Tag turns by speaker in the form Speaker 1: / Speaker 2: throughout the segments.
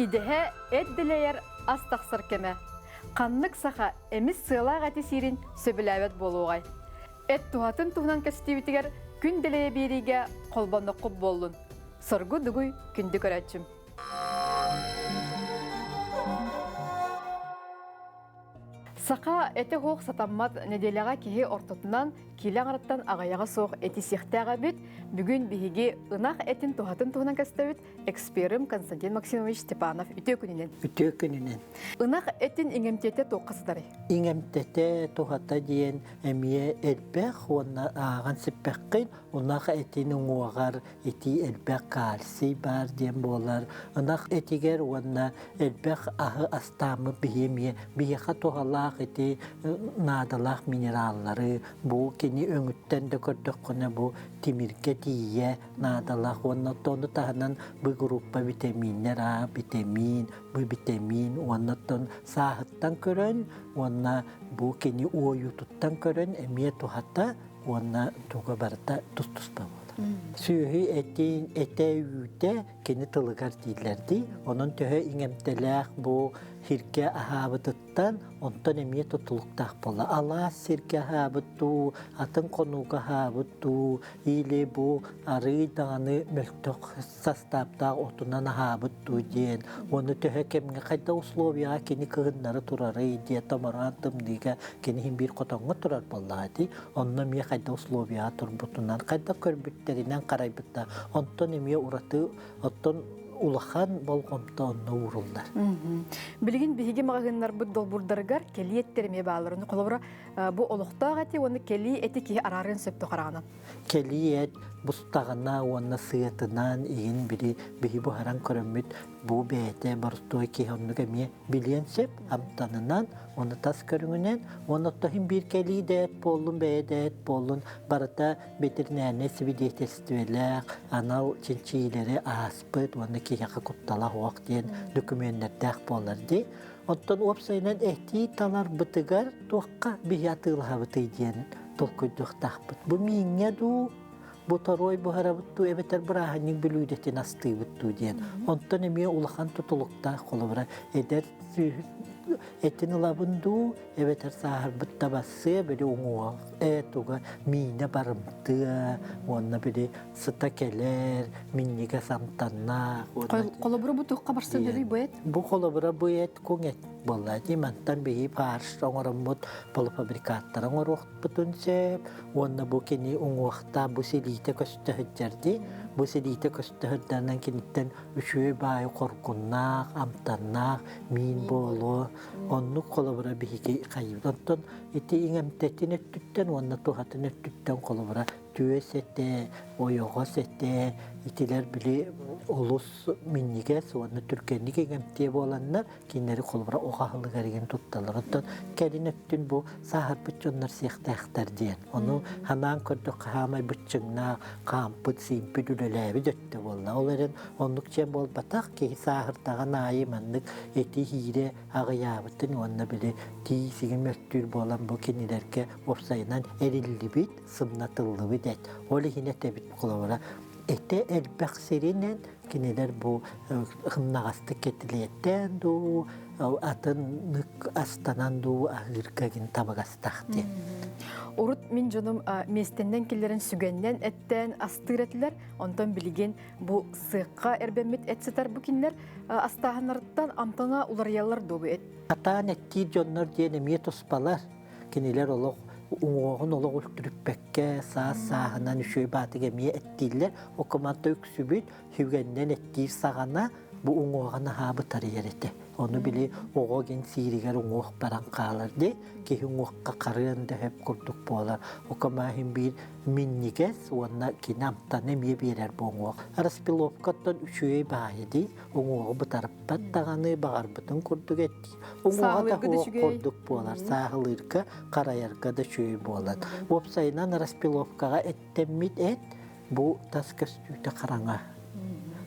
Speaker 1: Идэһэ эт дэлэйэр ас тахсар кэмэ. Ханнык саха эмис сыалаах эти сиирин сөбүлээбэт буолуоҕай? Эт туһатын туһунан кэпсэтиибитигэр күн дэлэйэ биэриигэ холбонноххут буоллун. Соргу дугуй күндү көрөөччүм. Саха этэ суох сатаммат нэдиэлэҕэ киһи ортотунан киилэ аҥарыттан аҕыйаҕа суох эти сиэхтээх эбит. Бүгүн биһиги ынах этин туһатын туһунан кэстэбит эксперим Константин Максимович Степанов үтүө күнүнэн.
Speaker 2: Үтүө күнүнэн.
Speaker 1: Ынах этин иҥэмтиэтэ туохха сытарый?
Speaker 2: Иҥэмтэтэ туһата диэн эмиэ элбэх уонна ааҕан сиппэххин ынах этин уҥуоҕар итии элбэх кальций баар диэн буолар. Ынах этигэр уонна элбэх аһы астааммыт биһи эмиэ биһиэхэ туһалаах ити наадалаах минераллары бу кини өҥүттэн да көрдөххүнэ бу тимиргэ тиийэ наадалаах уонна ону таһынан бу группа витаминнэр А витамин, Б витамин уонна оттон сааһыттан көрөн уонна бу кини уойуутуттан көрөн эмиэ туһата уонна туга барыта тус-туспа буолар. Сүөһү этин этэ-үүтэ кини тылыгар дииллэр дии. Онон төһө иҥэмтэлээх бу сиргэ аһаабытыттан онтон эмиэ тутулуктаах буолла. Алаас сиргэ аһаабыт дуу, атын хонууга аһаабыт дуу, или бу арыый даҕаны мөлтөх састааптаах отунан аһаабыт дуу диэн уонна төһө кэмҥэ хайдах условияҕа кини кыһыннары турарый диэн томороон тымныыга кини иһин биир хотоҥҥо турар буоллаҕа дии онно эмиэ хайдах условияҕа турбутунан хайдах көрбүттэринэн харайбыттар онтон эмиэ ураты оттон улахан болҕомто онно ууруллар.
Speaker 1: Билигин биһиги маҕаһыыннарбыт долбуурдарыгар кэлии эттэр эмиэ бааллар. Холобура, бу олохтоох эти уонна кэлии эти киһи араарыан сөптөөх хараҕынан.
Speaker 2: Кэлии эт бустаҕына уонна сыатынан иһин били биһи буһаран көрөммүт бу бэйэтэ боростуой киһи оннук эмиэ билиэн сөп амтанынан уонна тас көрүҥүнэн уонна оттон биир кэлии да эт буоллун бэйэ да эт буоллун барыта ветеринарнай свидетельствелээх анал чинчийиилэри ааспыт уонна киһиэхэ куттала суох диэн докумүөннэрдээх буолар дии. Оттон уопсайынан этии таларбытыгар туохха биһи атыылаһабытый диэн толкуйдуохтаахпыт. Бу мииҥҥэ дуу, бу торуой буһарабыт дуу эбэтэр бырааһынньык бүлүүдэтин астыыбыт дуу диэн. Онтон эмиэ улахан тутулуктаах холобура эдэр этин ылабын дуу эбэтэр сааһырбыт табассыа били уҥуох ээ туга миинэ барымтыа уонна били сыта кэлэр минньигэс амтаннаах
Speaker 1: Холобура бу туохха барсан бу эт?
Speaker 2: Бу холобура бу эт куҥ эт буолла дии мантан биһи фарш оҥороммут полуфабрикаттары оҥоруохпутун сөп уонна бу кини уҥуохта бу силиитэ көстө сылдьар дии бу силиитэ көстө сылдьарынан киниттэн үчүгэй баайы хоргуннаах амтаннаах миин буолуо оннук холобура биһиги хайыыбыт онтон ити иҥэмтэтин өттүттэн уонна туһатын өттүттэн холобура түөс этэ ойоҕос этэ итилэр били олус минньигэс уонна түргэнник иҥэмтиэ буоланнар кинилэри холобура оҕо аһылыгар игин тутталлар. Оттон кэлин өттүн бу сааһырбыт дьоннор сиэхтээхтэр диэн. Ону ханаан көрдөххө хаамай быччыҥнаах, хаампыт, сиимпит, үлэлээбит өттө буолла. Ол эрэн оннук дьиэн буолбатах, киһи сааһырдаҕын аайы маннык эти-иирэ аҕыйаабытын уонна били тиис-игин мөлтүүр буолан бу кинилэргэ уопсайынан эриллибит, сымнатыллыбыт эт. Ол иһин этэбит холобура этэ элбэх сиринэн кинилэр бу хымнаҕастык кэтилиэттээн дуу, атыннык астанан дуу аһыырга гин табыгастаах диэн.
Speaker 1: Урут мин дьонум миэстэннэн киллэрэн сүгэннэн эттээн астыыр этилэр. Онтон билигин бу сыахха эрбэммит эт сытар бу кинилэр астааһыннарыттан амтана уларыйаллар дуу бу эт?
Speaker 2: Атаан эттиир дьоннор диэн эмиэ туспалар. Кинилэр олох уҥуоҕун олох үлтүрүппэккэ саас сааһынан үчүгэй баатык эмиэ эттииллэр. Окуманта үксүбүт сүгэннэн эттиир саҕана бу уҥуоҕа наһаа бытарыйар этэ. Ону били оҕо гин сииригэр уҥуох баран хаалар ди, киһи уҥуохха харыан да сөп курдук буолар. Окомааһын биир минньигэс уонна кини амтаны эмиэ биэрэр бу уҥуох. Распиловкаттан үчүгэй баайы ди, уҥуоҕу бытарыппат даҕаны баҕарбытын курдук эттии. Уҥуоҕа да
Speaker 1: Сааһылыырга да
Speaker 2: суох
Speaker 1: үчүгэй.
Speaker 2: курдук буолар, сааһылыырга, харайарга да үчүгэй буолар. Уопсайынан распиловкаҕа эттэммит эт бу тас көстүүтэ хараҥа.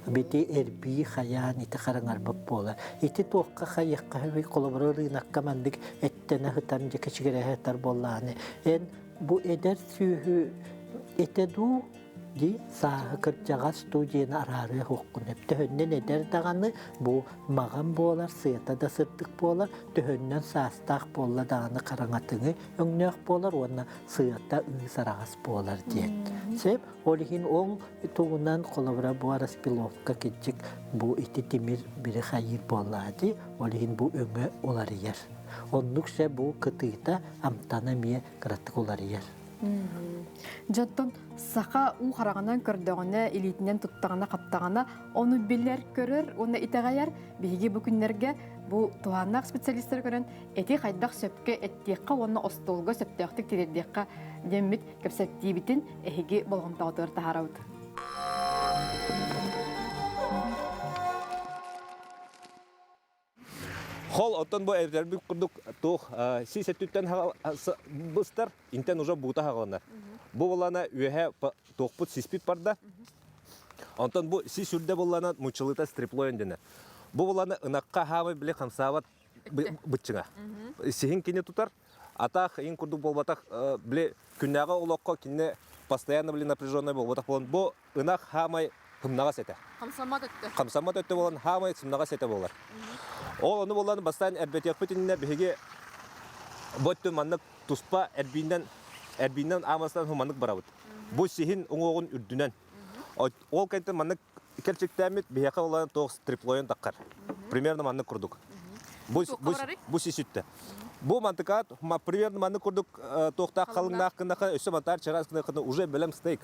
Speaker 2: Бити эрбии хайаан ити хараҥарбыт буолар. Ити туохха хайыахха сөбүй холобура ырыынакка маннык эттэнэ сытан дьэ кэчигирэһэ сытар буоллаҕына эн бу эдэр сүөһү этэ дуу дии сааһы кырдьаҕас дуу диэни араарыа суоххун сөп. Төһөннөн эдэр даҕаны бу маҕан буолар, сыата да сырдык буолар, төһөннөн саастаах буолла даҕаны хараҥатыҥы өҥнөөх буолар уонна сыата ыыс араҕас буолар диэн. Сөп. Ол иһин ол тугунан холобура бу распиловка киччик бу ити тимир бири хайыыр буоллаа дии, ол иһин бу өҥө уларыйар. Оннук се бу кытыыта амтана эмиэ кыратык уларыйар.
Speaker 1: Дьонтон саха уу хараҕынан көрдөҕүнэ, илиитинэн туттаҕына, хаптаҕына, ону билэр, көрөр уонна итэҕэйэр. Биһиги бу күннэргэ бу туһааннаах специалистары көрөн эти хайдах сөпкө эттиэххэ уонна остуолга сөптөөхтүк тириэрдиэххэ диэммит кэпсэттиибитин эһиги болҕомтоҕутугар таһаарабыт.
Speaker 3: Хол оттон бу эрдэрбит курдук туох сис өттүттэн быстар, интен уже буута хаҕыланар. Бу булана үөһэ туохпут сиспит барда. Онтон бу сис үрдэ буллана мучылыта стриплоин дэнэр. Бу булана ынакка хаамай били хамсаабат быччыҥа. Сиһин кини тутар, атаах ин курдук буолбатах, били күннээҕи олоххо кинини постоянно били напряженный буолбатах буолан бу ынах хаамай сымнаҕас этэ.
Speaker 1: Хамсаммат өттө.
Speaker 3: Хамсаммат өттө буолан хаамай сымнаҕас этэ буолар. Ол ону буолан бастаан эрбэтиэхпит иннинэ биһиги бу өттүн маннык туспа эрбиинэн эрбиинэн аамастан маннык барабыт. Бу сиһин уҥуоҕун үрдүнэн. Ол кэнтэн маннык кэрчиктээммит биһиэхэ улахан туох триплоен таххар. Примерно маннык курдук. Бу, бу, бу сисүттэ. Бу мантыкаат примерно маннык курдук туохтаах халыҥнаах гыннаха өссө мантаар чараас гыннахына уже бэлэм стейк.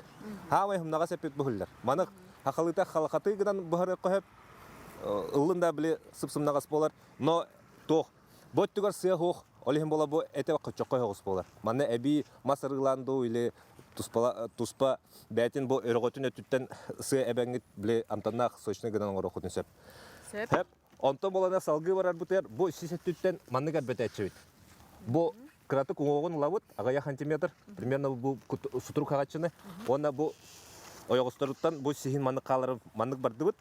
Speaker 3: Хаамай хымнаҕас эппит быһыллар. Маны хахалыта халахаты гынан быһарыахха сөп. Ыллын да били сып-сымнаҕас буолар. Но туох Бу өттүгэр сыа суох, ол иһин буола бу этэ хоччоххой соҕус буолар. Манна эбии мас арыылаан дуу или туспа, туспа бэйэтин бу өрөҕөтүн өттүттэн сыа эбэҥҥит били амтаннаах сочный гынан оҥоруоххутун сөп.
Speaker 1: Сөп.
Speaker 3: Сөп. Онтон буолана салгыы барарбытыгар бу сис өттүттэн маннык эрбэтээччибит. Бу кыратык уҥуоҕун ылабыт, аҕыйах сантиметр, примерно бу сутурук хаҕаччыны уонна бу ойоҕосторуттан бу сиһин маннык хааларын маннык бардыбыт.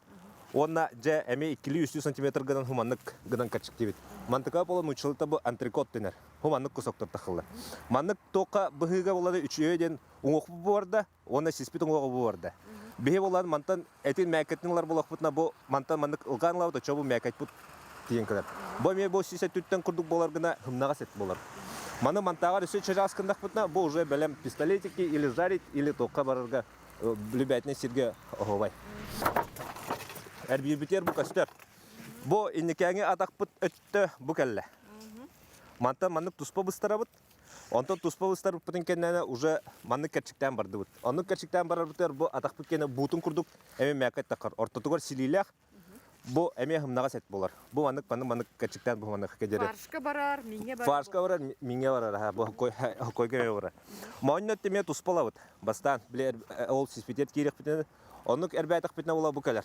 Speaker 3: Уонна дьэ эмиэ иккилии-үстүү сантиметр гынан хуманнык гынан кэрчиктиибит. Мантыка буолан нууччалыыта бу антрикот дэнэр. Хуманнык кусоктор тахыллар. Маннык туохха быһыыга буолары үчүгэй диэн уҥуохпут буорда уонна сиспит уҥуоҕа буорда. Биһи буолан мантан этин мээккэтин ылар буолахпытына бу мантан маннык ылгаан ылабыт оччо бу мээкэйпут тиийэн кэлэр. Бу эмиэ бу сис өттүттэн курдук буолар гына хымнаҕас эт буолар. Маны мантааҕар өссө чараас гыннахпытына бу уже бэлэм пистолетики или жарить или туохха барарга любятнай сиргэ оһуобай. Эрбиирбитигэр бу көстөр. Бу инникээҥи атахпыт өттө бу кэллэ. Мантан маннык туспа быстарабыт. Онтон туспа быстарбыппытын кэннэ уже маннык кэрчиктээн бардыбыт. Оннук кэрчиктээн барарбытыгар бу атахпыт кэннэ буутун курдук эмиэ мээккэ таххар. Ортотугар силиилээх бу эмиэ хымнаҕас эт буолар. Бу маннык маннык маннык кэрчиктээн бу маннык кэдири.
Speaker 1: Фаршка барар, миҥэ барар.
Speaker 3: Фаршка барар, миҥэ барар, аха, бу хоккойга эмиэ барар. Моонньо эмиэ туспалабыт. Бастаан, били ол сиспитиэт киириэхпитинэ, оннук эрбээтэхпитинэ була бу кэлэр.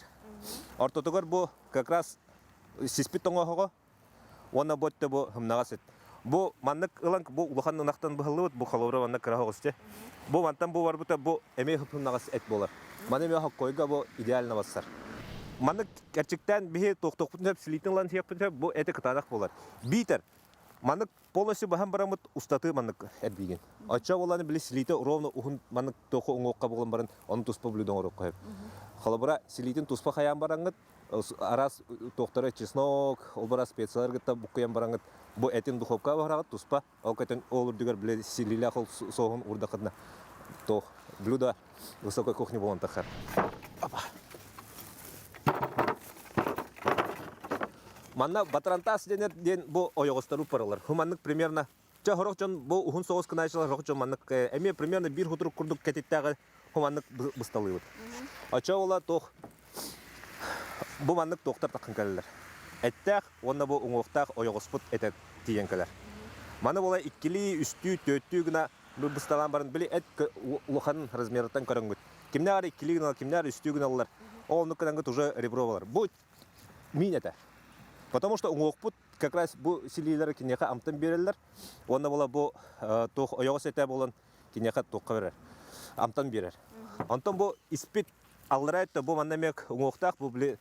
Speaker 3: Ортотугар бу как раз сиспит тоҥоһоҕо Уонна бу өттө бу һымнаҕас эт. Бу маннык ылан бу улахан ынахтан быһыллыбыт, бу холобура манна кыра оҕус дьэ. Бу мантан бу барбыта бу эмиэ һымнаҕас эт буолар. Маны эмиэ хоккойга бу идеально бассар. Маннык кэрчиктээн биһи туохтуохпутун сөп, силиитин ылан сиэхпитин сөп, бу эти кытаанах буолар. Биитэр маннык полностью баһан бараммыт устаты маннык эрбиигин. Оччо буолан били силиитэ ровно уһун маннык туоху уҥуохха буолан баран ону туспа блюдо оҥоруохха сөп. Холобура силиитин туспа хайаан бараҥҥыт араас туохтара чеснок, ол барар специялар кытта буккуйан бараҥыт бу этин духовка буһараҕыт туспа, ол кэтин ол үрдүгэр били силиилээх ол соуһун уурдаххытына туох блюдо высокой кухни буолан таххар. Манна батрантас дэнэр диэн бу ойоҕостору паралар. Хуманнык примерно Чэ, сорох дьон бу уһун соҕус гынааччылар, сорох дьон маннык эмиэ примерно биир хутурук курдук кэтиттээҕи хуманнык бысталыыбыт. Оччо буола туох бу маннык туохтар таххан кэлэллэр. Эттээх уонна бу уҥуохтаах ойоҕоспут этэ тиийэн кэлэр. Маны буола иккилии, үстүү, түөртүү гына бысталаан баран били эт улахан размерыттан көрөҥҥүт. Кимнээҕэр иккилии гыналар, кимнээҕэр үстүү гыналлар. Ол оннук гынангыт уже ребро болар. Бу миин этэ. Потому что уҥуохпут как раз бу силиилэри киниэхэ амтан биэрэллэр. Уонна буола бу туох ойоҕос этэ буолан киниэхэ туохха берер. Амтан биэрэр. Онтон бу испит аллараа өттө бу манна эмиэ уҥуохтаах бу били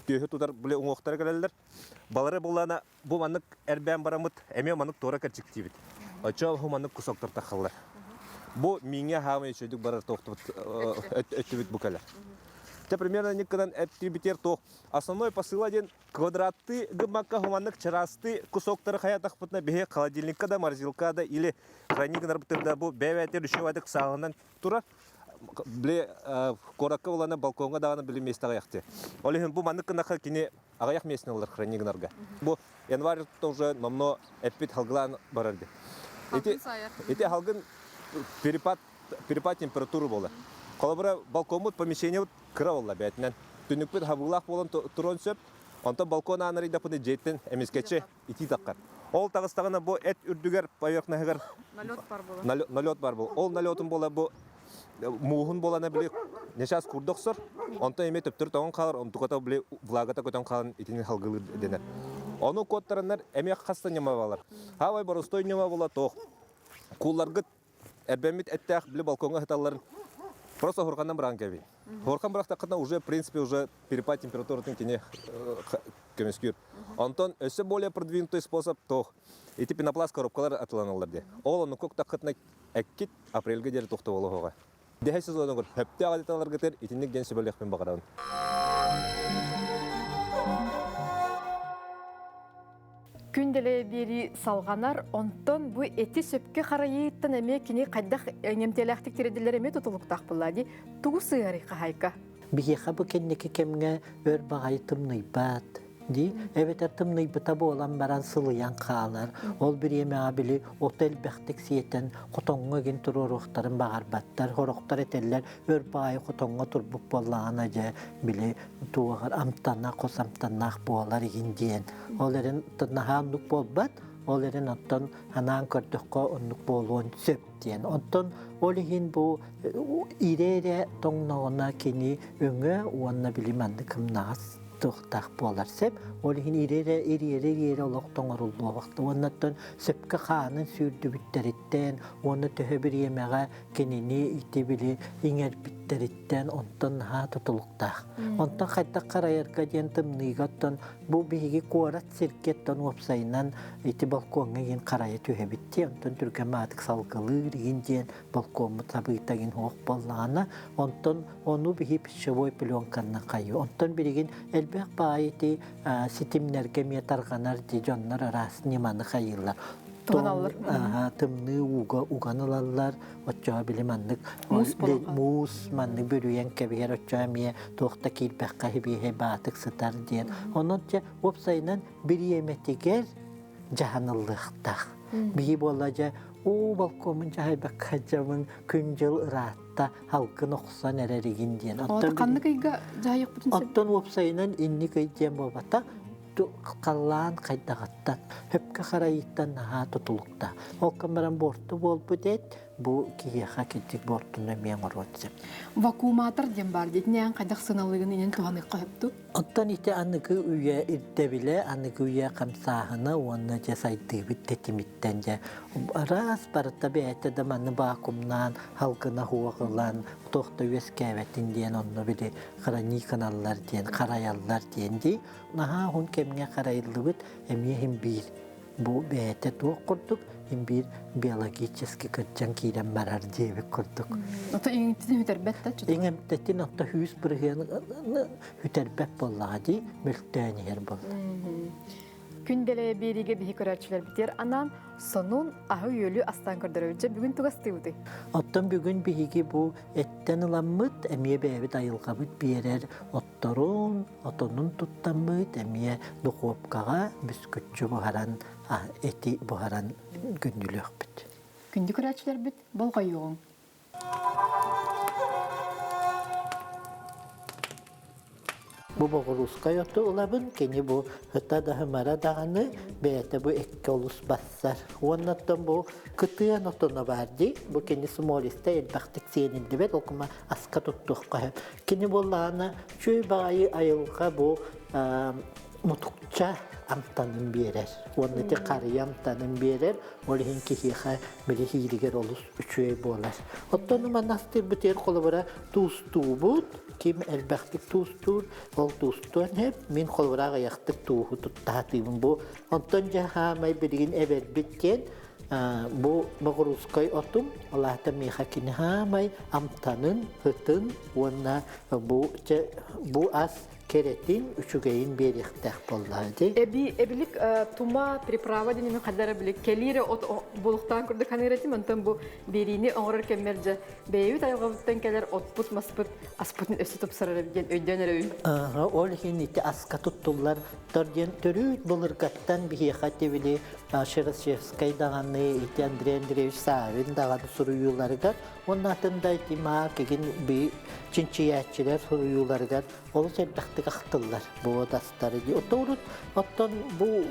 Speaker 3: түөһү тутар били уҥуохтара кэлэллэр. Балары буллаана бу маннык эрбээн бараммыт эмиэ маннык туора кэрчиктиибит. Оччо бу маннык кусоктор тахаллар. Бу мииҥҥэ хаамай үчүгдүк барар туохтубут өттүбүт бу кэлэр. Те примерно никкынан эттибитер туох основной посыла диэн квадраттыы гыммакка хуманнык чараастыы кусоктары хайатахпытына биһи холодильникка да морозилка да или хранить гынарбытыр да бу бэйбээтер үчүгэй сааһынан турар били куоракка булана балкоҥҥа даҕаны били миэстэҕэ яхты. Ол иһин бу маннык гынахха кини аҕыйах миэстэни ылар хранить гынарга. Бу январь уже номно эппит халгылаан барар ди. Ити ити халгын перепад перепад температуры буолар. Холобура балкоммут помещениебыт кыра буолла бээтинэн. Түннүкпүт хабыылаах буолан туруон сөп. Онтон балкон аанарыйдаппыны дьиэттэн эмискэччи итии таххар. Ол таҕыстаҕына бу эт үрдүгэр поверхноһыгар
Speaker 1: налет бар буолар.
Speaker 3: Налет бар буол. Ол налетун буола бу мууһун буолана били нечаас курда охсор. Онтон эмиэ төптөрү тоҥон хаалар, онтуката били влагата көтөн хаалан итини халгылыыр дэнэр. Ону куоттараннар эмиэ хаста ньыма балар. Хаавай боростой ньыма була тоох. Куулларгыт эрбэммит эттээх били балкоҥҥа сыталларын просто хурҕанан быраан кэбий. Хурхан бырахтаххына уже в принципе уже перепад температуратын кини көмүскүүр. Онтон өссө более продвинутый способ туох ити пенопласт коробкалар атыланаллар диye. Ол оннук таххытына эккит апрельга диэри тохтоболоһуоҕа. Дэһэ сезонугар хөптөөх адыталаргытыр итинник диэн сүбэлиэхпин баҕарабын.
Speaker 1: Күн дэлэйэ биэрии салҕанар, онтон бу эти сөпкө харайыыттан эмиэ кини хайдах эҥэмтиэлээхтик тирэдиллэр эмиэ тутулуктаах буолла дии. Тугу сыыһарый хаһаайка?
Speaker 2: Биһиэхэ бу кэнники кэмҥэ өр баҕайы тымныйбат дии эбэтэр тымныйбыта буолан баран сылыйан хаалар. Ол бириэмэҕэ били оту элбэхтик сиэтэн хотоҥҥо игин туруоруохтарын баҕарбаттар. Сорохтор этэллэр өр баҕайы хотоҥҥо турбут буоллаҕына дьэ били туоҕар амтана хос амтаннаах буолар игин диэн. Ол эрэн наһаа оннук буолбат. Ол эрэн оттон анаан көрдөххө оннук буолуон сөп диэн. Оттон ол иһин бу ирэ-эрэ тоҥноҕуна кини өҥө уонна били маннык кымнаҕас туохтаах буолар сөп. Ол иһин ирэ-эрэ ириэрэ-ириэрэ олох тоҥоруллуохта. Уонна оттон сөпкө хаанын сүүрдүбүттэриттэн уонна төһө бириэмэҕэ кинини ити били иҥэрбиттэриттэн онтон наһаа тутулуктаах. Онтон хайдах харайарга диэн тымныыга оттон бу биһиги куорат сиргэ оттон уопсайынан ити балкоҥҥа иин харайа түһэбит дии онтон түргэн маатык салгылыыр иин диэн балкоммут сабыыта иин суох буоллаҕына онтон ону биһи пищевой пленканнан хайыы онтон билигин элбэх баайы ити ситимнэргэ эмиэ тарҕанар дии дьоннор араас ньыманы хайыыллар
Speaker 1: Туһаналлар.
Speaker 2: Тымныы ууга уган ылаллар оччоҕо били маннык муус маннык бүрүйэн кэбиһэр оччоҕо эмиэ туох да киирбэххэ хибиэһэй баатык сытар диэн онон чэ уопсайынан бириэмэтигэр дьаһаныллыахтаах. Биһи буолла дьэ уу балкомун дьаһайбакка дьабын күн-дьыл ыраатта халкын охсон эрэригин диэн.
Speaker 1: Оттон ханнык ыйга дьаһайыахпытын сөп?
Speaker 2: Оттон уопсайынан инник ый диэн буолбата халлаан хайдаҕыттан, хөпкө харайыттан наһаа тутулукта. Ол баран буорту буолбут эт, бу киһиэхэ кирдик буортуну эмиэ оҥоруон сөп.
Speaker 1: Вакууматор диэн баар диэтинээн хайдах сыналыгын инэн туһаныахха сөптүү?
Speaker 2: Оттон ити аныгы үйэ ирдэбилэ, аныгы үйэ хамсааһына уонна дьэ сайдыыбыт тэтимиттэн дьэ араас барыта бэйэтэ да маны баакумнаан, халгына хуох ылан, туох да үөскээбэтин диэн онно били хрониканаллар диэн, харайаллар диэн дии. Наһаа уһун кэмҥэ харайыллыбыт эмиэ иһин биир бу бэйэтэ туох курдук иһин биир биологически кырдьан киирэн барар диэбит курдук.
Speaker 1: Ото иҥэмтэтин сүтэрбэт да
Speaker 2: Иҥэмтэтин отто 100% сүтэрбэт буоллаҕа дии, мөлтөөн иһэр буолла.
Speaker 1: Күн дэлэйэ биэриигэ биһи көрөөччүлэрбитигэр анаан сонун аһы-үөлү астаан көрдөрөбүт. Дьэ, бүгүн тугастыыбытый?
Speaker 2: Оттон бүгүн биһиги бу эттэн ыламмыт, эмиэ бэйэбит айылҕабыт биэрэр отторун, отонун туттаммыт, эмиэ духуопкаҕа бүскүччү буһаран, эти буһаран күндүлүөхпүт.
Speaker 1: Күндү көрөөччүлэрбит, болҕойуоҕуҥ.
Speaker 2: Бу боҕуруускай оту ылабын, кини бу ыта да ымара даҕаны бэйэтэ бу эккэ олус бассар. Уонна оттон бу кытыан отоно баар дии. Бу кини смолиста элбэхтик сиэниллибэт, ол кума аска туттуохха сөп. Кини буоллаҕына үчүгэй баҕайы айылҕа бу мутукча амтанын биэрэр. Уонна ити харыйа амтанын биэрэр, ол иһин киһиэхэ били иһииригэр олус үчүгэй буолар. Оттон манастыырбытыгар холобура туустуубут, ким элбэхтик туустуур, ол туустуон сөп. Мин холобура аҕыйахтык тууһу туттаатыыбын бу. Онтон дьэ хаамай билигин эбэрбит диэн бу Моҕуруускай отум, ол аата миэхэ кини хаамай амтанын, ытын уонна бу, бу ас кэрэтин, үчүгэйин биэриэхтээх буоллаҕа дии.
Speaker 1: Эби эбилик тума приправа диэн хадара билик кэлиире от булуктаан курдук ханыыр этим, онтон бу биэриини оҥорор кэммэр дьэ бэйэбит айылҕабыттан кэлэр отпут маспыт аспытын өссө тупсарар диэн өйдөөн эрэбин.
Speaker 2: Ол иһин ити аска туттуллар тор диэн төрүүт былыргаттан биһиэхэ тибили Шерашевскай даҕаны ити Андрей Андреевич Савин даҕаны суруйууларыгар уонна атын да ити маа кигин би чинчийээччилэр суруйууларыгар олус элбэхтик ахтыллар бу астары дии. Оттон урут оттон бу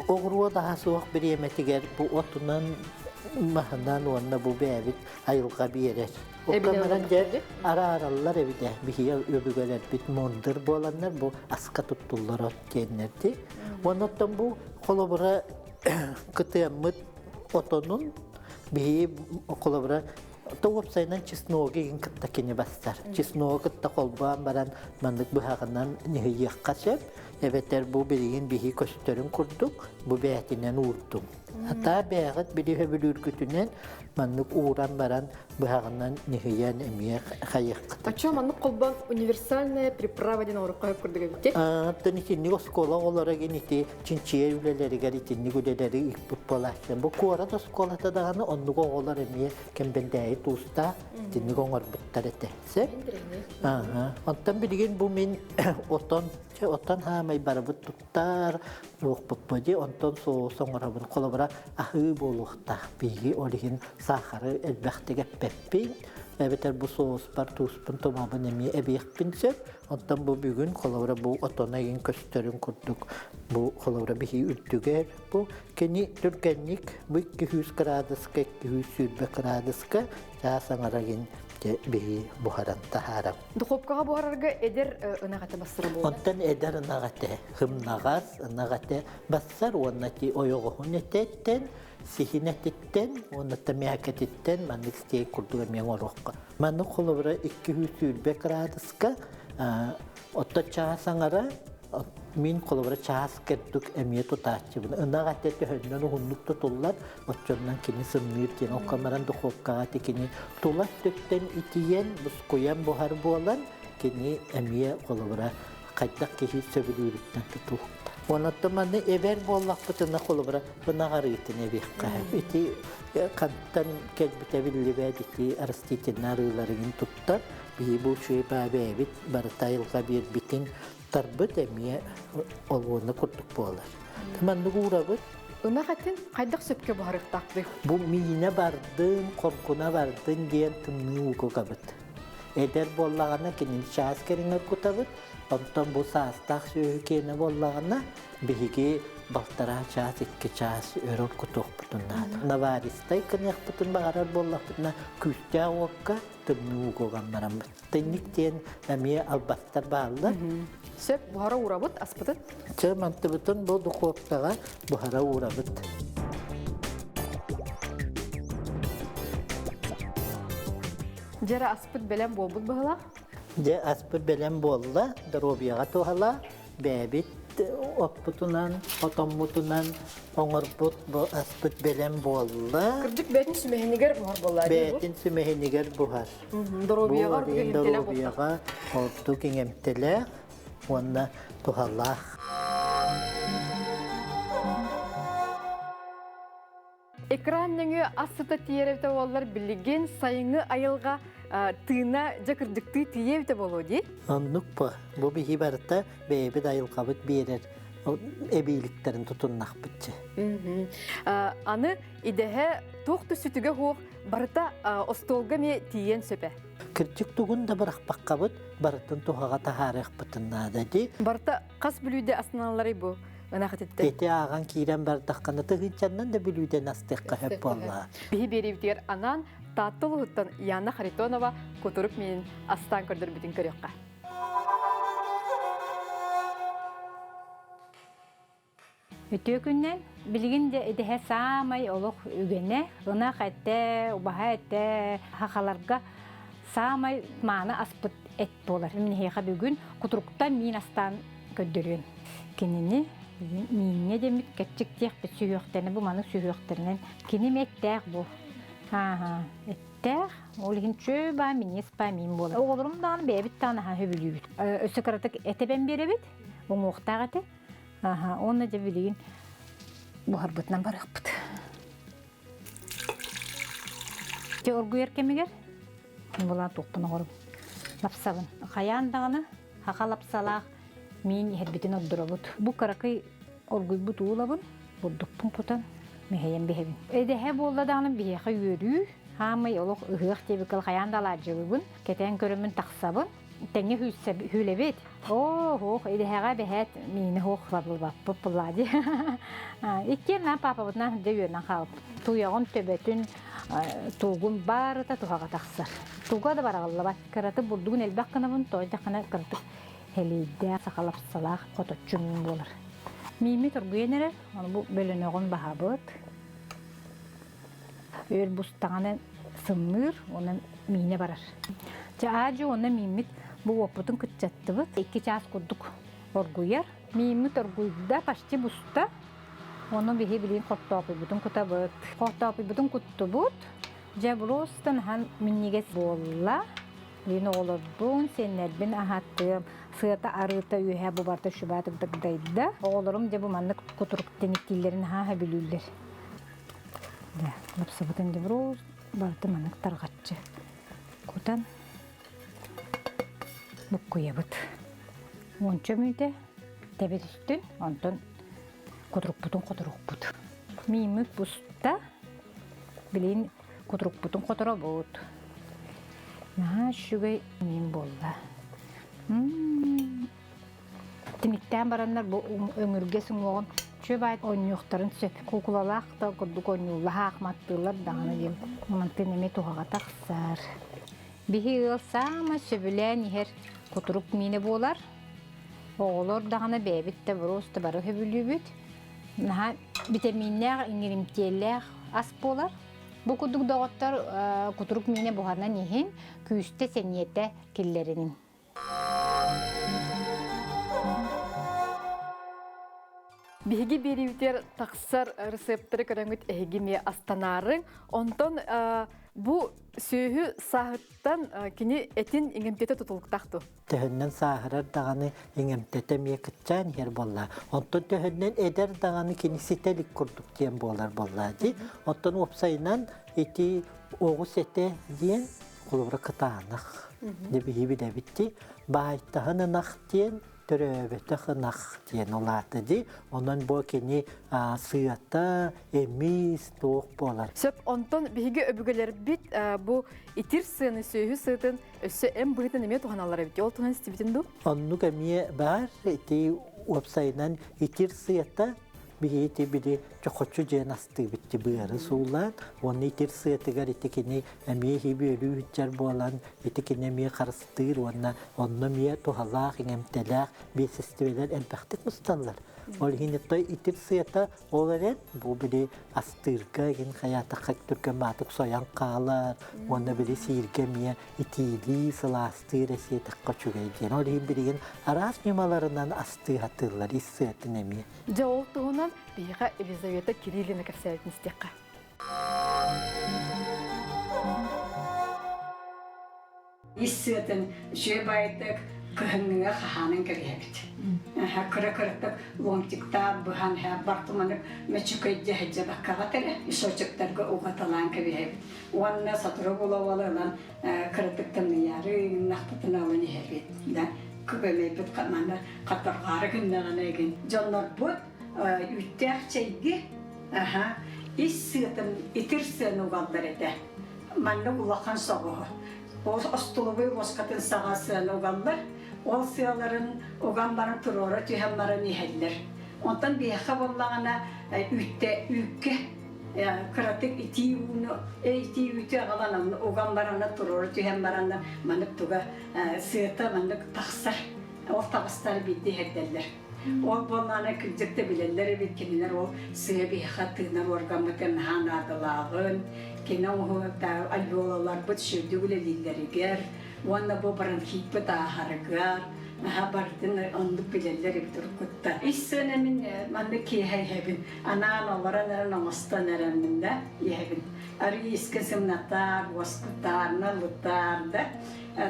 Speaker 2: оҕуруот аһа суох бириэмэтигэр бу отунан маһынан уонна бу бэйэбит айылҕа биэрэр. Оккамаран дьэ араараллар эбитэ. Биһиги өбүгэлэрбит мындыр буоланнар бу аска туттуллар от диэннэрди. Уонна оттон бу холобура кытыаммыт отонун биһиги холобура То уопсайынан чесногу игин кытта кини бастар. Чесногу кытта холбоон баран маннык быһаҕынан ньыһыйыахха сөп. Эбэтэр бу билигин биһи көстөрүн курдук бу бээтинэн уурдум. Хата бэйэҕит били сөбүлүүргүтүнэн маннык ууран баран быһаҕынан ньыһыйан эмиэ хайыаххыт.
Speaker 1: Оччо маннык холбоон универсальная приправа диэн оҥорукка сөп курдук эбит.
Speaker 2: Оттон итинник оскуола оҕолоро гин ити чинчийэр үлэлэригэр итинник үлэлэри ыыппыт буолааччы. Бу куорат оскуолата даҕаны оннук оҕолор эмиэ кэмбэндээйи туустаах итинник оҥорбуттар этэ. Сөп? Онтон билигин бу мин отон, отон хаамай барыбыт туттар, туохпут дии, онтон соус оҥоробун. Холобура, аһыы буолуохтаах. Биһиги ол иһин саахары элбэхтик эппэппин. Эбэтэр бу соуспар тууспун тумабын эмиэ эбиэхпин сөп. Онтон бу бүгүн холобура бу отоно игин көстөрүн курдук бу холобура биһи үрдүгэр бу кини түргэнник бу 200 градуска 220 градуска чаас аҥара игин биһи буһаран таһаарам.
Speaker 1: Духовкаҕа буһарарга эдэр ынах этэ бассара буолла.
Speaker 2: Онтон эдэр ынах этэ хымнаҕас ынах этэ бассар уонна ти ойоҕоһун этэттэн сиһин этиттэн уонна тэмээкэтиттэн маннык стейк курдук эмиэ оҥоруохха. Маннык холобура 220 градуска отто чаас аҥара мин холобура чаас кэрдүк эмиэ тутааччыбын. Ынах этэ төһөннөн уһуннук тутуллар, оччоннон кини сымныыр диэн. Окко баран духовкаҕа кини тула өттүттэн итийэн, бускуйан буһар буолан, кини эмиэ холобура хайдах киһи сөбүлүүрүттэн тутулуктар. Онон маны эбэр буоллахпытына холобура ынах арыытын эбиэххэ. Ити хантан кэлбитэ биллибэт ити растительный арыыларын туттар. Биһи бу үчүгэй бэйэбит барыта айылҕа биэрбитин тарбыт эмиэ олуона курдук буолар. Маннык уурабыт.
Speaker 1: Ынах этин хайдах сөпкө буһарыахтаахпый?
Speaker 2: Бу миинэ бардын, хоргуна бардын диэн тымныы уугугабыт. Эдэр буоллаҕына кинини чаас кэриҥэ кутабыт, онтон бу саастаах сүөһү киэнэ буоллаҕына биһиги балтараа чаас, икки чаас өр кутуохпутун наада. Наваристай гыныахпытын баҕарар буоллахпытына күүстээх уокка тымныы ууга уганнараммыт. Тынньык диэн эмиэ албастар бааллар.
Speaker 1: Сөп, буһара уурабыт аспытын?
Speaker 2: Чэ, мантыбытын бу духуопкаҕа буһара уурабыт.
Speaker 1: Дьэрэ аспыт бэлэм буолбут быһылаах.
Speaker 2: Дьэ аспыт бэлэм буолла, доруобуйаҕа туһала, бэйэбит оппутунан, отоммутунан оҥорбут бу аспыт бэлэм буолла.
Speaker 1: Кырдьык бэйэтин сүмэһинигэр буһар буолла
Speaker 2: Бэйэтин сүмэһинигэр буһар.
Speaker 1: Доруобуйаҕа
Speaker 2: Бу доруобуйаҕа ордук иҥэмтэлээх уонна туһалаах.
Speaker 1: Экран нөҥүө ас сыта тиийэр эбитэ буоллар, билигин сайыҥҥы айылҕа тыына дьэ кырдьыктыы тиийэ эбитэ буолуо дии.
Speaker 2: Оннук бу. Бу биһи барыта бэйэбит айылҕабыт биэрэр. эбииликтерин тутуннахпытчы.
Speaker 1: Аны идэһэ туох да сүтүгэ суох барыта остуолга эмиэ тиийэн сөпө.
Speaker 2: Кырдьык тугун да бырахпаккабыт барытын туһаҕа таһаарыахпытын наада дии.
Speaker 1: Барыта хас бүлүүдэ астаналларый бу ынах этиттэн?
Speaker 2: Эти ааҕан киирэн бардаххына тыһыынчаннан да бүлүүдэн астыахха сөп буолла.
Speaker 1: Биһи биэриибитигэр анаан Таатта улууһуттан Яна Харитонова кутурук миинин астаан көрдөрбүтүн көрүөххэ.
Speaker 4: Үтүө күннэн билигин де идэһэ саамай олох үгэнэ, ынах этэ, убаһа этэ, хахаларга саамай мааны аспыт эт буолар. Мин бүгүн кутуруктан миин астаан көрдөрүөм. Кинини мииҥҥэ дэммит кэччик диэхпит сүһүөхтэринэ бу маннык сүһүөхтэринэн кини эттээх бу. Ааха, эттээх. Ол иһин чөө баа минньиэс баа миин буолар. Оҕолорум даҕаны бэйэбит даҕаны аһа сөбүлүүбүт. Өссө кыратык этэбэн биэрэбит, уҥуохтаах этэ. Аха, уонна дьэ билигин буһарбытынан барыахпыт. Дьэ оргуйар кэмигэр булан туохпун оҕорум. Лапсабын. Хайаан даҕаны хаха лапсалаах миин иһэрбитин ордоробут. Бу кыракый оргуйбут уулабын, бурдукпун кутан мэһэйэн биһэбин. Эдэһэ буолла даҕаны биһиэхэ үөрүү, хаамай олох ыһыах диэбиккэ хайаан да алаадьылыыбын, кэтээн көрөммүн тахсабын. Тэҥҥэ хүлэбит. Оо, ох, идэһэҕэ бэһээт миини ох лабылбаппыт буллаа дии. Иккиэн наан паапабытынан дьэ үөрэнэн хаалбыт. Туйаҕын төбөтүн туугун барыта туһаҕа тахсар. Туга да бараҕыллыбат. Кыраты бурдугун элбэх гынабын, тоҕо диэххинэ кыратык хэлиэйдээх, сахалапсалаах хоточчу миин буолар. Мииммит оргуйан эрэр, ону бу бөлөнөҕүн баһабыт. Өр бустаҕына сымныыр, онон миинэ барар. Чэ, аадьы уонна мииммит бу уоппутун кыччаттыбыт. 2 чаас курдук оргуйар. Мииммит оргуйда, почти буста. Ону биһи билигин хортоопуйбутун кутабыт. Хортоопуйбутун куттубут. Дьэ, просто наһаа минньигэс буолла. Билигин оҕолорбун, сиэннэрбин аһаттым. Сыата арыыта үөһэ бу барыта шубатык дагдайда. Оҕолорум дьэ бу маннык кутурук тиниктииллэрин наһаа сөбүлүүллэр. Дьэ, лапсабытын дьэ барыта маннык тарҕаччы кутан буккуйабыт. Уонча мүнүүтэ тэбэ түстүн, онтон кутурукпутун хоторуохпут. Мииммит буста, билигин кутурукпутун хоторобут. Наһаа үчүгэй миин буолла. Тиниктээн бараннар бу өҥүргэс уҥуоҕун чүө оонньуохтарын сөп. Куукулалаах да курдук оонньууллаах маттыыллар даҕаны диэн мантын эмиэ туһаҕа тахсар. Биһи ыал саамай сөбүлээн иһэр кутурук миинэ буолар. Оҕолор даҕаны бэйэбит да просто бары сөбүлүүбүт. Наһаа витаминнээх, иҥиримтиэлээх ас буолар. Бу курдук доҕоттор кутурук миинэ буһанан иһин күүстэ сэниэтэ киллэринин.
Speaker 1: Биһиги биэриибитигэр тахсар рецептэри көрөҥүт эһиги эмиэ астанаарыҥ. Онтон бу сүөһү сааһыттан кини этин иҥэмтиэтэ тутулуктаах дуо?
Speaker 2: Төһөннөн сааһырар даҕаны иҥэмтэтэ эмиэ кыччаан иһэр буолла. Онтон төһөннөн эдэр даҕаны кини ситэ илик курдук диэн буолар буолла дии. Оттон уопсайынан ити оҕус этэ диэн холобура кытаанах. Дьэ биһи билэбит дии. Баайтаһын ынах диэн төрөөбөтөх ынах диэн улаата дии. Онон бу кини сыата, эмис, туох буолар.
Speaker 1: Сөп, онтон биһиги өбүгэлэрбит бу итир сыаны, сүөһү сыатын өссө эм быһыытын эмиэ туһаналлар эбит. Ол туһунан истибитин дуу?
Speaker 2: Оннук эмиэ баар. Ити уопсайынан итир сыата биһи ити били чохочу дьиэн астыыбыт ти быары суулаан уонна итир сыатыгар ити кини эмиэ иһи-бүөлүү үччэр буолан ити кини эмиэ харыстыыр уонна онно эмиэ туһалаах иҥэмтэлээх биэсэстибэлэр элбэхтик мусталлар. Ол иһин той итир сыата ол эрэн бу били астыырга игин хайаатахха түргэн маатык сойон хаалар уонна били сииргэ эмиэ итиилии сылаастыыр эсиэтэххэ үчүгэй диэн. Ол иһин билигин араас ньымаларынан астыы сатыыллар ис сыатын эмиэ.
Speaker 1: Дьэ ол туһунан биһиэхэ Елизавета Кириллина кэпсээбитин истиэххэ.
Speaker 5: Ис сыатын үчүгэй баайдык кыһыҥҥыга хаһаанан кэбиһэбит. Кыра-кыратык ломтиктаах быһан бартыманы мөчүкэйдэ сылдьыбаккаҕа эрэ мешочектарга угаталаан кэбиһэбит. Уонна сотору буола-буола ылан кыратык тымныйаары нахтытын ылан иһэбит. Да. Күбэмэйбит маны хаторҕаары гыннаҕына эгин дьоннорбут үүттээх чэйги аха ис сыатын итир сыаны угаллар этэ. Маннык улахан соҕуһу. Ол остолобуой уоскатын саҕа сыаны угаллар. Ол сыаларын уган баран туруора түһэн баран иһэллэр. Онтон биһиэхэ буоллаҕына үүттэ үүккэ кыратык итии ууну итии үүтү аҕалан уган баран туруора түһэн баран маннык туга сыата маннык тахсар. Ол таҕыстар биирдэ иһэрдэллэр. Ол буоллаҕына кырдьык да билэллэр эбит кинилэр ол сыа биһиэхэ тыынар уоргаммытын наһаа наадалааҕын, кини оҥоһуота альвеолаларбыт сүрдүк үлэлииллэригэр уонна бу бронхиппыт ааһарыгар наһаа барытын оннук билэллэр эбит уруккуттан. Ис сыана мин маннык киэһэ иһэбин. Анаан олорон эрэн оҥостон эрэммин да иһэбин. Арыы искэ сымнатаар, уоскутаар, налытаар да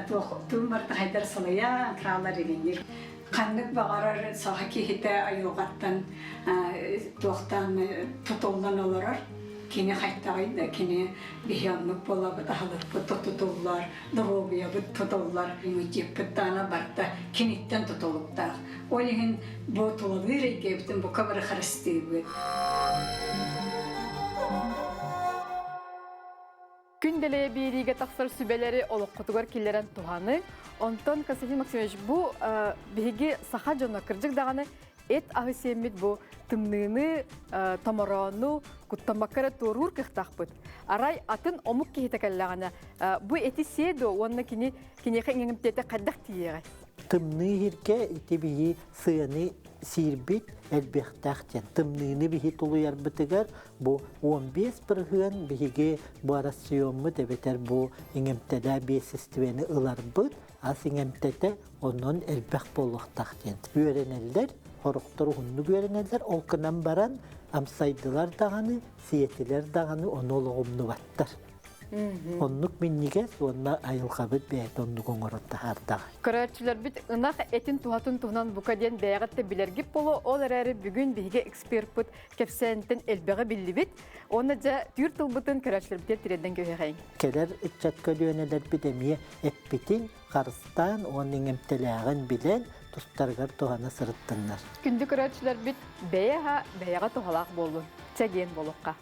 Speaker 5: туох туун барыта хайдар салайан хаалар игиннир. Ханнык баҕарар саха киһитэ айылҕаттан туохтан тутуллан олорор. Кини хайтаҕый да кини биһи оннук буолабыт, аһылыкпыт тутуллар, доруобуйабыт тутуллар, иммунитеппыт даана барыта киниттэн тутулуктаах. Ол иһин бу тулалыыр эйгэбитин бука бары харыстыыбыт.
Speaker 1: Күн дэлэйэ биэриигэ тахсар сүбэлэри олоххутугар киллэрэн туһаны. Онтон Константин Максимович, бу биһиги саха дьоно кырдьык даҕаны эт аһы сиэммит бу тымныыны, томороону куттаммакка эрэ туоруур кыахтаахпыт. Арай атын омук киһитэ кэллэҕинэ бу эти сиэ дуо уонна кини киниэхэ иҥэмтиэтэ хайдах тиийиэҕэй?
Speaker 2: Тымныы иһиргэ ити биһи сыаны сиирбит элбэхтээх диэн. Тымныыны биһи тулуйарбытыгар бу 15% биһиги бу арассыйоммут эбэтэр бу иҥэмтэлээ биэсэстибэни ыларбыт ас иҥэмтэтэ онон элбэх буолуохтаах диэн. Үөрэнэллэр, сорохтор уһуннук үөрэнэллэр, ол гынан баран амсайдылар даҕаны, сиэтилэр даҕаны ону олоҕумнубаттар. Оннук минньигэс уонна айылҕабыт бэйэтэ оннук оҥорон таһаардаҕа.
Speaker 1: Көрөөччүлэрбит ынах этин туһатын туһунан бука диэн бэйэҕит да билэргит буолуо. Ол эрээри бүгүн биһиги эксперпыт кэпсээнтэн элбэҕи биллибит. Уонна дьэ түүр тылбытын көрөөччүлэрбитигэр тириэрдэн кэбиһэҕиҥ.
Speaker 2: Кэлэр ыччат көлүөнэлэрбит эмиэ эппитин харыстаан уонна иҥэмтэлээҕин билэн тустарыгар туһана сырыттыннар.
Speaker 1: Күндү көрөөччүлэрбит бэйэ аһа бэйэҕэ туһалаах буоллун. Чэгиэн буолуохха.